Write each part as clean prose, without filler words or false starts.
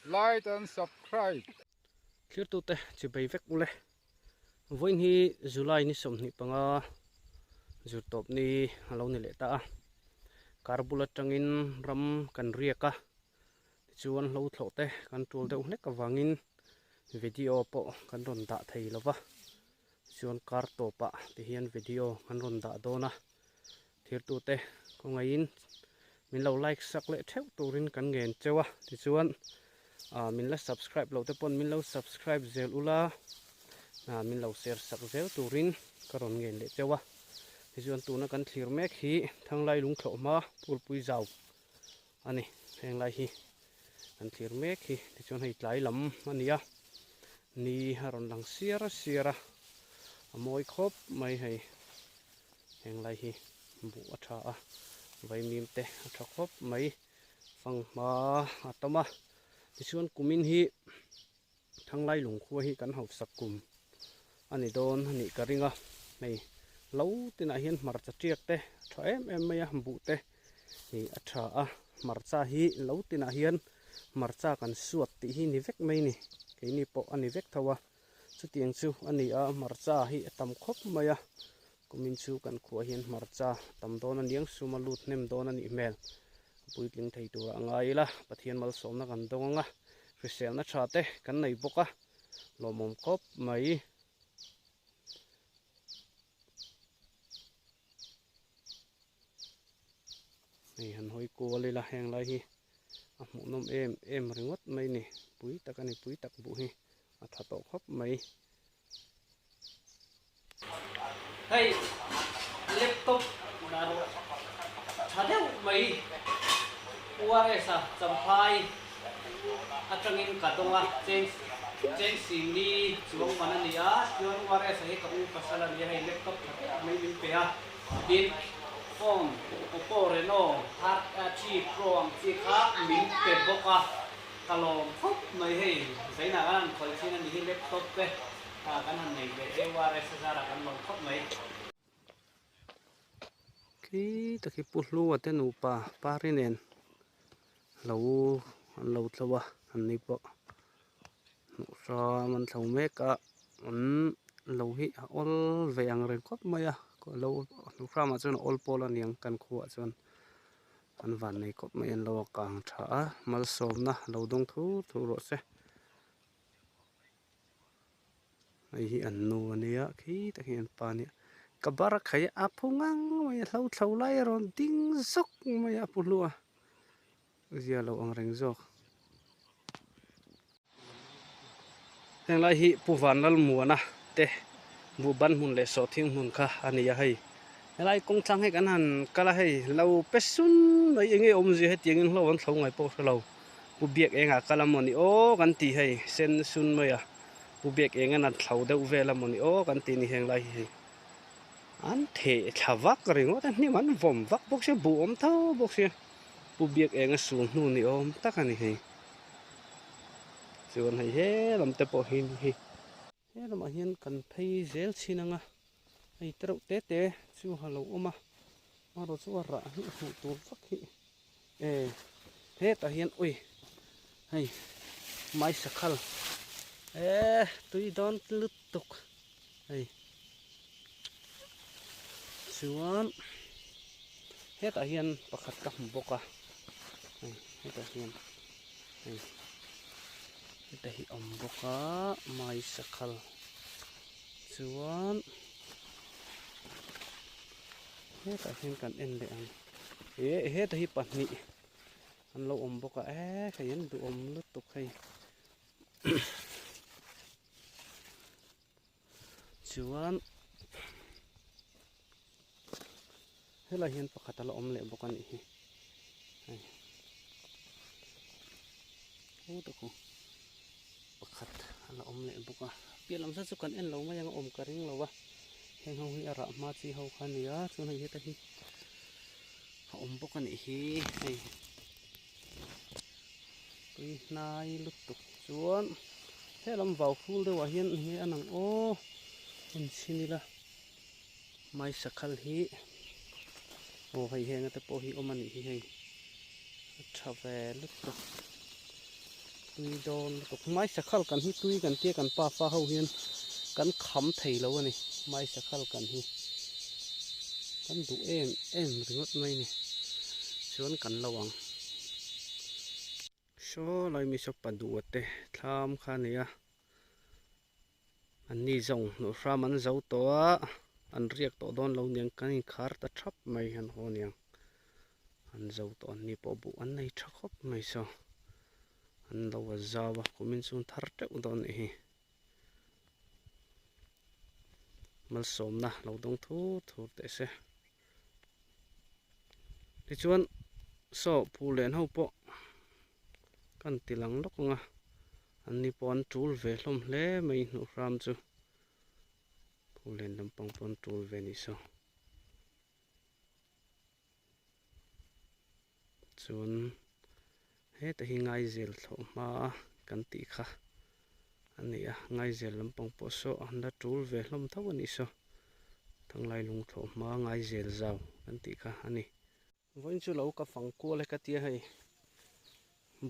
Like and subscribe. Thirtute chi bei vek ule. Vawiin hi July ni 25 zirtawp ni a lo ni leh ta a. Kar bul atangin ram kan riak a, tichuan hlo thlawh te kan tul deuh hlek avangin video pawh kan rawn dah thei lo va. Tichuan kar tawpah tihian video kan rawn dah dawn a. Thirtute khawngaihin min lo like sak leh theuh turin kan ngen cheu a, tichuan ah min la subscribe loh te pawn min lo subscribe zel ula ah min lo share sak zel turin ka rawn ngen leh cheu a, tichuan tuna kan thlir mek hi Thanglai lungthlawh hma Phulpui zau a ni, heng lai hi kan thlir mek hi tichuan hei tlai lam a ni a, ni a rawn lang siar siar a, a mawi khawp mai hei. Heng lai hi buh a tha a, vaimim te a tha khawp mai, fanghma a tam a, tichuan kumin hi Thanglai lungkhua hi kan hausak kum a ni dawn a nih ka ring a, hei lo tinah hian hmarcha tiak te a tha em em mai a, buh te hi a tha a, hmarcha hi lo tinah hian hmarcha kan suat tih hi ni vek mai a ni, keini pawh a ni vek tho a. Chutiang chu a ni a, hmarcha hi a tam khawp mai a, kumin chu kan khuah hian hmarcha tam dawn a niang sum a lut hnem dawn a nih hmel. A puitling thei turah a ngai ila, Pathian malsawmna kan dawng ang a, hriselna tha te kan nei bawk a, lawmawm khawp mai. Hei han hawi kual ila heng lai hi a hmuhnawm em em ringawt mai ni, pui tak a ni, pui tak buh hi. A tha tawh khawp mai. Hei laptop erawh tha deuh mai URS a Champhai atangin ka dawng a, cheng cheng singli chuang man a ni a, chuan URS a hi ka u pasal a ni a, hei laptop tha deuh mai min pe a, tin phone Oppo Reno 3 Pro ang chi kha min pe bawk a. Ka lawm khawp mai hei, zainah kan han khawih thin a ni hi laptop te kan han nei ve e URS a zarah kan lawm khawp mai. Khi tak hi Pu Hlua te nupa Pari nen lo an lo tlo a an ni pawh hmuh hram an tlo mek a an lo hi a awl ve ang reng khawp mai a lo hmuh hramah chuan a awl pawl a niang kan khuaah chuan. An van nei khawp mai an lo a kang tha a, malsawmna lo dawng thur thur rawh se. Hei hi an nu a nia khi tak hi an pa a nia. Ka bar a khai a phu ngang mai a hlo thlo lai a rawn ding zawk mai a a pu hluah a zia lo ang reng zawk. Heng lai hi Pu Vanlalmuana te buhban hmun leh sawhthing hmun kha a ni a hei. Helai kawng tlang hi kan han kal a hei lo pe sun mai eng nge awmzia hetiangin hlo an thlo ngai pawh hre lo. Pu Biak engah kal a mawni aw kan ti hei sen sun mai a Pu Biak engan an thlo deuh vel a mawni aw kan ti ni heng lai hi hei. An theh thla vak ringawt a hnim an vawm vak bawk sia buh awm tho bawk sia Pu Biak enga sul hnu ni awm tak a ni hei. Chuan hei he lam te pawh hi ni hi. He lamah hian kan phei zel chhin ang a, hei te reuh te te chu a lo awm a, amaherawh chu a rah hi hmuh tur vak hi e hetah hian ui hei mai sakhal e tui dawn lutuk hei chuan hetah hian pakhat ka hmu bawk a hei hetah hian hei. Heta hi awm bawk a mai sakhal chuan hetah hian kan en leh ang eh heta hi pahnih an lo awm bawk a eh hei an duhawm lutuk hei chuan helai hian pakhat a la awm leh bawk a nih hi hei ho tak aw pakhat a la awm leh bawk a piah lam saw chu kan en lo mai ang a awm ka ring lo a heng ho hi a rah hma chi ho kha a ni a chuan hei heta hi a awm bawk a nih hi hei tui hnai lutuk chuan helam vau hrul deuhah hian enge a nang aw en chhin ila mai sakhal hi aw hei heng te pawh hi awm a nih hi hei a tha ve lutuk. Tui dawn lutuk. Mai sakhal kan hi tui kan tia kan pa fa ho hian kan kham thei lo a ni. Mai sakhal kan hi kan duh em em ringawt mai ni. Chuan kan lo ang. Saw lai mi saw paduh te thlam kha a ni a. An ni zawng hnuh hram an zo tawh a, an riak tawh dawn lo niang kan inkhar ta thap mai han haw niang. An zo tawh an ni pawh buh an nei tha khawp mai saw. An lo a zau a, kumin chu an thar teuh dawn nih hi. Malsawmna lo dawng thur thur teh se. Tichuan saw phu len ho pawh kan ti lang lawk ang a, an ni pawh an tul ve hlawm hle mai hnuh hram chu phu len lampang pawh an tul ve ni saw. Chuan heta hi ngaizel thlawh hma a kan tih kha a ni a, ngaizel lampang pawh saw an la tul ve hlawm tho a nih saw, thanglai lung thlawh hma ngaizel zau kan tih kha a ni. Vawiin chu lo ka fang kual e ka tia hei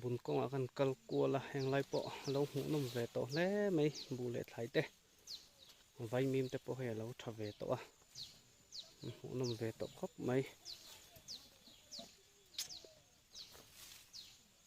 bun kawngah kan kal kual a heng lai pawh a lo hmuhnawm ve tawh hle mai buh leh thlai te vaimim te pawh hei a lo tha ve tawh a hmuhnawm ve tawh khawp mai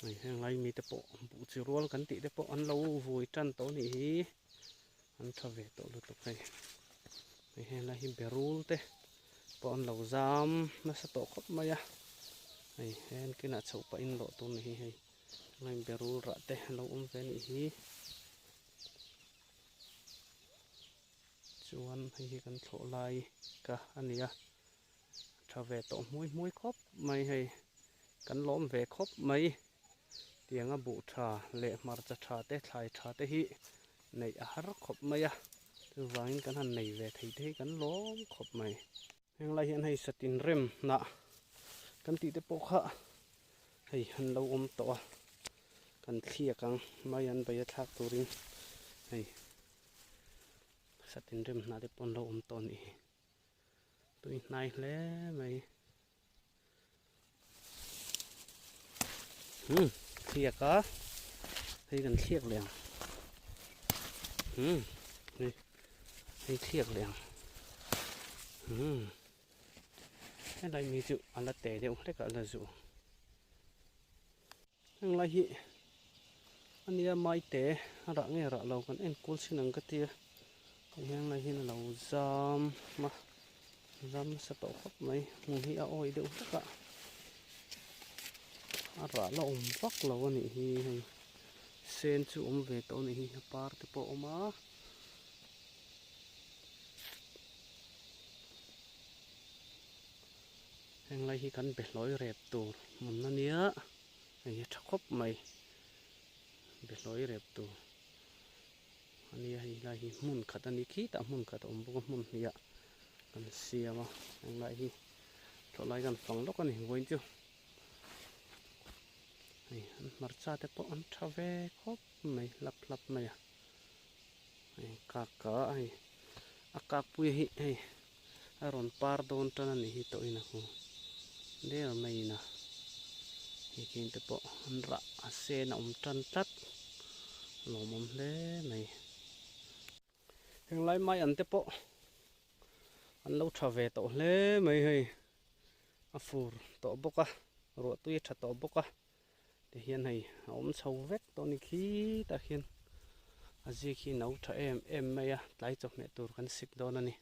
hei heng lai mi te pawh buh chi rual kan tih te pawh an lo vui tan tawh a nih hi an tha ve tawh lutuk hei hei heng lai hi berul te pawh an lo zam nasa tawh khawp mai a hei hen kinah chhoh pah in lawh tur ni hi hei heng berul rah te a lo awm ve a nih hi chuan hei hi kan thlawh lai ka a ni a tha ve tawh hmui hmui khawp mai hei kan lawm ve khawp mai tianga buh tha leh hmarcha tha te thlai tha te hi neih a har khawp mai a chuvangin kan han nei ve thei te hi kan lawm khawp mai. Heng lai hian hei satin rem hnah kan tih te pawh kha hei an lo awm tawh a kan thliak ang mai an bei a thlak turin hei satin rem hnah te pawh an lo awm tawh a nih hi. Tui hnai hle mai. Hmm, thliak a. Hei kan thliak leh ang. Hmm, hei hei thliak leh ang. Hmm. Helai mi chu a la te deuh hlek a la zu. Heng lai hi ania maite a rah nge rah lo kan en kual chin ang ka tia heng lai hian a lo zam a zam nasa tawh khawp mai hmun hi a awi deuh hlek a a rah la awm vak lo a nih hi hei sen chu awm ve tawh a nih hi a par te pawh a awm a. Heng lai hi kan be hlawi rep tur hmun a nia hei hi a tha khawp mai be hlawi rep tur a nia hei lai hi hmun khat a ni khitah hmun khat a awm bawk a hmun hnih ah kan siam a heng lai hi thlawh lai kan fang lawk a ni vawiin chu hei an hmarcha te pawh an tha ve khawp mai hlap hlap mai a hei kak a hei a kak pui hi hei. A rawn par dawn tan a nih hi tawh in a hmu der mai in a hei khi te pawh an rah a sen a awm tan tlat lawmawm hle mai. Heng lai mai an te pawh an lo tha ve tawh hle mai hei a fur tawh bawk a ruahtui a tha tawh bawk a. Tihian hei a awm chho vek tawh a ni khitah khian a zik hi no tha em em mai a tlai chawhmeh tur kan sik dawn a ni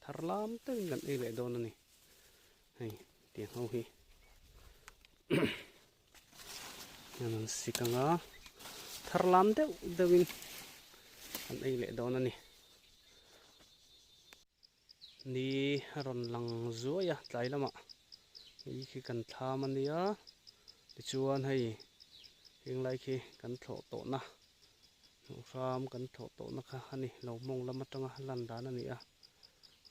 thar lam deuhin kan ei leh dawn a ni hei tiang ho hi hian an sik ang a thar lam deuh deuhin kan ei leh dawn a ni. Ni a rawn lang zuai a tlai lamah ni khi kan thlam a nia tichuan hei heng lai khi kan thlawh tawhna hmuh hram kan thlawh tawhna kha a ni lo mawng lam atanga lan dan a ni a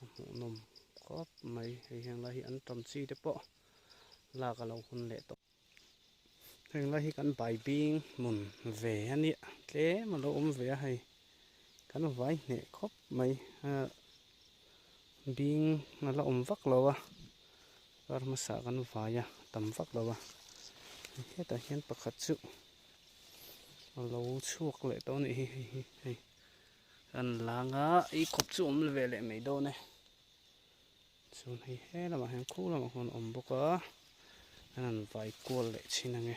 a hmuhnawm khawp mai hei heng lai hi an tam chi te pawh lak a lo hun leh tawh. Heng lai hi kan bai bing hmun ve a nia tlem a lo awm ve a hei kan vai hneh khawp mai ah bing a la awm vak lo a kar hmasa kan vai a tam vak lo a hetah hian pakhat chu. A lo chhuak leh tawh a nih hi hei hi hei an lang a ei khawp chu awm ve leh mai dawn e chuan hei he lamah hian khu lamah khuan a awm bawk a an han vai kual leh thin ang e.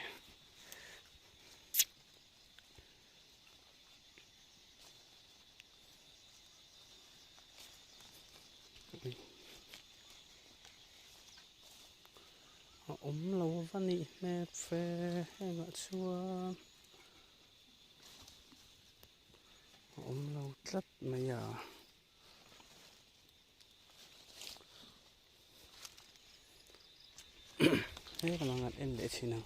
A awm lo va nih hmel fe hengah chuan a awm lo tlat mai a. He lamah ngat en leh thin ang.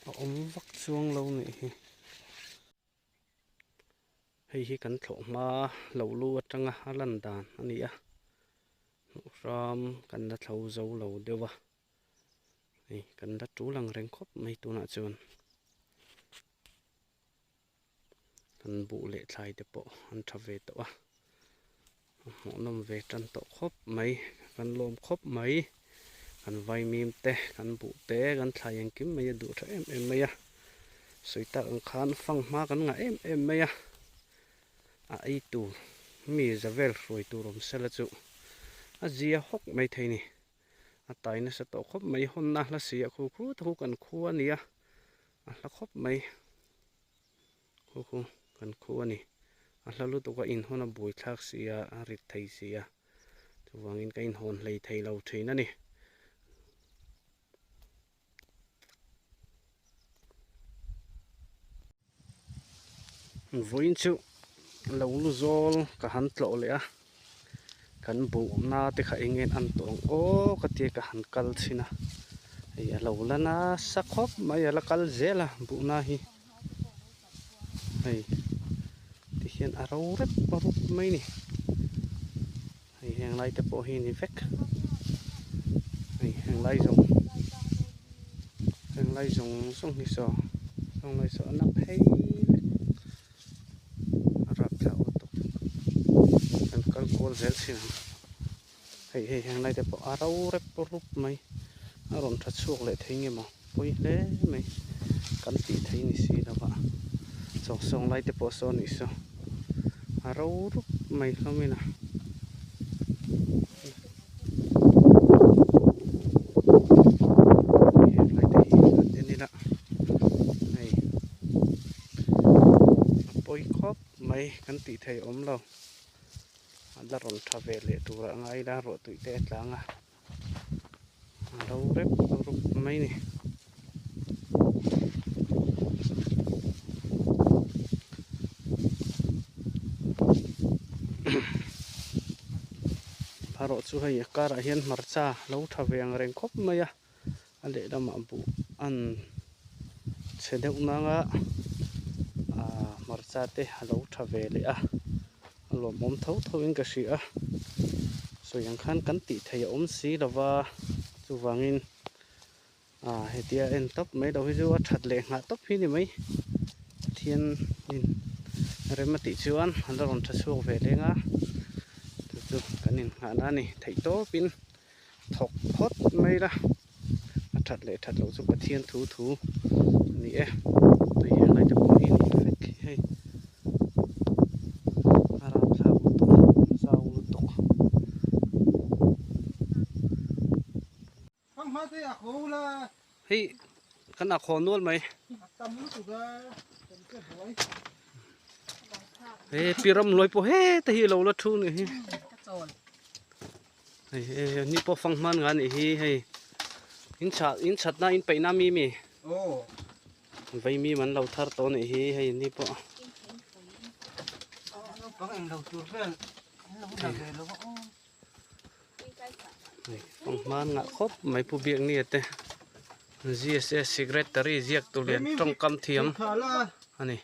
A awm vak chuang lo nih hi. Hei hi kan thlawh hma lo lu atanga a lan dan a ni a hnuhhram kan la thlo zo lo deuh a hei kan la tul ang reng khawp mai tunah chuan kan buh leh thlai te pawh an tha ve tawh a a hmuhnawm ve tan tawh khawp mai kan lawm khawp mai kan vaimim te kan buh te kan thlai engkim mai a duh tha em em mai a sawi tak ang khan fang hma kan ngah em em mai a a ei tur mi za vel hruai tur awm sela chu a zia hawk mai thei ni a tai nasa tawh khawp mai hawnna hla si a khu khu te khu kan khu a ni a a hla khawp mai. Khu khu kan khu a ni. A hla lutuk a inhawn a buai thlak si a, a rit thei si a. Chuvangin ka inhawn hlei thei lo thin a ni. Vawiin chu lo lu zawl ka han tlawh leh a, kan buhna te kha eng nge an tawh ang aw ka tia ka han kal chhin a, hei a lo la nasa khawp mai a la kal zel a buhna hi. Hei tihian a ro rep rup mai ni hei heng lai te pawh hi ni vek hei heng lai zawng heng lai zawng zawng hi saw heng lai saw a na phei vek a rap thla aw tawp kan kal kual zel thin ang hei hei heng lai te pawh a ro rep rup mai a rawn tha chhuak leh thei nge maw. Pawi hle mai kan tih thei ni si lo a chawksawng lai te pawh sawn nih saw a ro rup mai hlawm in a. Heng lai te hi an en ila hei a pawi khawp mai kan tih thei awm lo a la rawn tha ve leh tur ah ngai ila ruah tuih te a tlang a. A lo rep rup mai ni. Pharawh chu hei a karah hian hmarcha lo tha ve ang reng khawp mai a, a lehlamah buh an chhe deuh nang a, ah hmarcha te a lo tha ve leh a. A lawmawm tho tho in ka hria a, sawi ang khan kan tih theih a awm si lo va, chuvangin ah hetia en tawp mai lo hi chu a that leh nghah tawp hi ni mai, Pathian in rem a tih chuan a la rawn tha chhuak ve leng a, chu chu kan innghah na a ni, theih tawp in thawk phawt mai la, a that leh that loh chu Pathian thu thu a ni e, tui hian lai te pawh hi a ni vek hi hei a rapthlak lutuk a zau lutuk. Hei kan a khaw nual mai. He pi ram luai pawh heta hi a lo la thu nih hi. Hei hei ni pawh fang hman nga nih hi hei in chah in chhat na in peih na mi mi vei mi man lo thar tawh nih hi hei ni pawh. Fang hman ngah khawp mai pu biak ni te GSS secretary ziak tu lian tawngkam thiam a ni.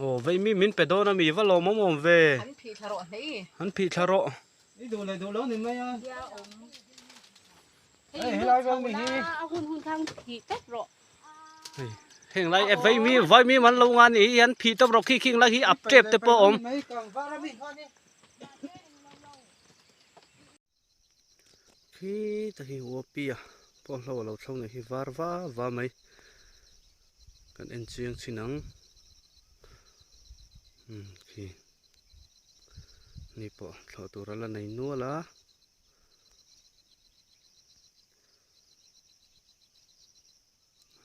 Aw vei mi min pe dawn a mi va lawm awm awm ve. An phih thla rawh hlei. An phih thla rawh. I duh leh duh lo ni mai a. Ia awm. Hei helai vel mi hi. A hun hun thang phih tawp rawh. Hei heng lai e vei mi vai mi man lo nga ni hi an phih tawp rawh khi khing lai hi ap tep te pawh awm. Khi tak hi uapi a pawh hlo alo thlo nei hi var va va mai kan en chiang chin ang umm khi ni pawh thlawh tur a la nei nual a.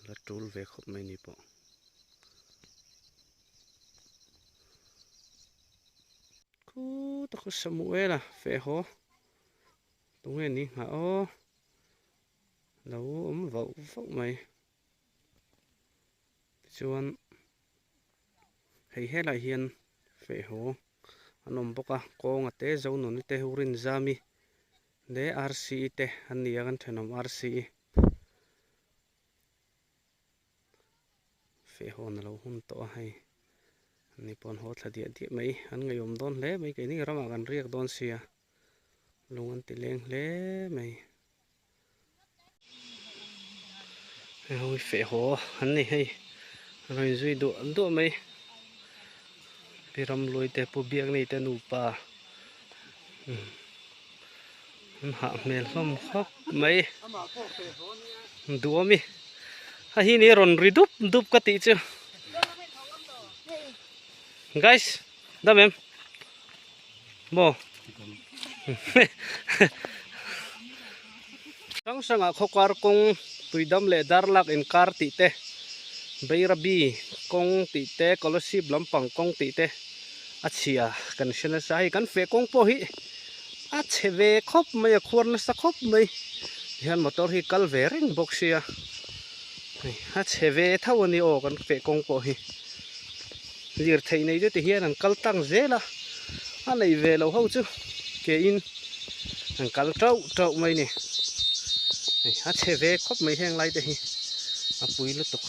La tul ve khawp mai ni pawh. Khu tak Samuela feh haw tunge ni nghah aw lo awm vauh vauh mai tichuan hei helai hian feh haw an awm bawk a kawnga te Zonuni te Rinzami leh Rce te an ni a kan thenawm Rce Feh hawn a lo hun tawh a hei ni pawh an haw thla diah diah mai an ngaihawm dawn hle mai keini ramah kan riak dawn sia lung an ti leng hle mai hei ho hi feh haw an ni hei an rawn inzui duah duah mai pi ramluai te pu biakni te nupa An hah hmel hlawm khawp mai duhawm i a hi ni rawn ri dup dup ka tih chu guys dam em maw hrang hrangah khawkar kawng tuidam leh darlak inkar tih te Bairabi kawng tih te Kolasib lampang kawng tih te a chhia kan hre nasa hei kan feh kawng pawh hi a chhe ve khawp mai a khuar nasa khawp mai tihian motor hi kal ve reng bawk sia hei a chhe ve tho a ni aw kan feh kawng pawh hi lirthei nei te tihian an kal tang zel a a nei ve lo ho chu ke in an kal tauh tauh mai a ni hei a chhe ve khawp mai heng lai te hi a pui lutuk.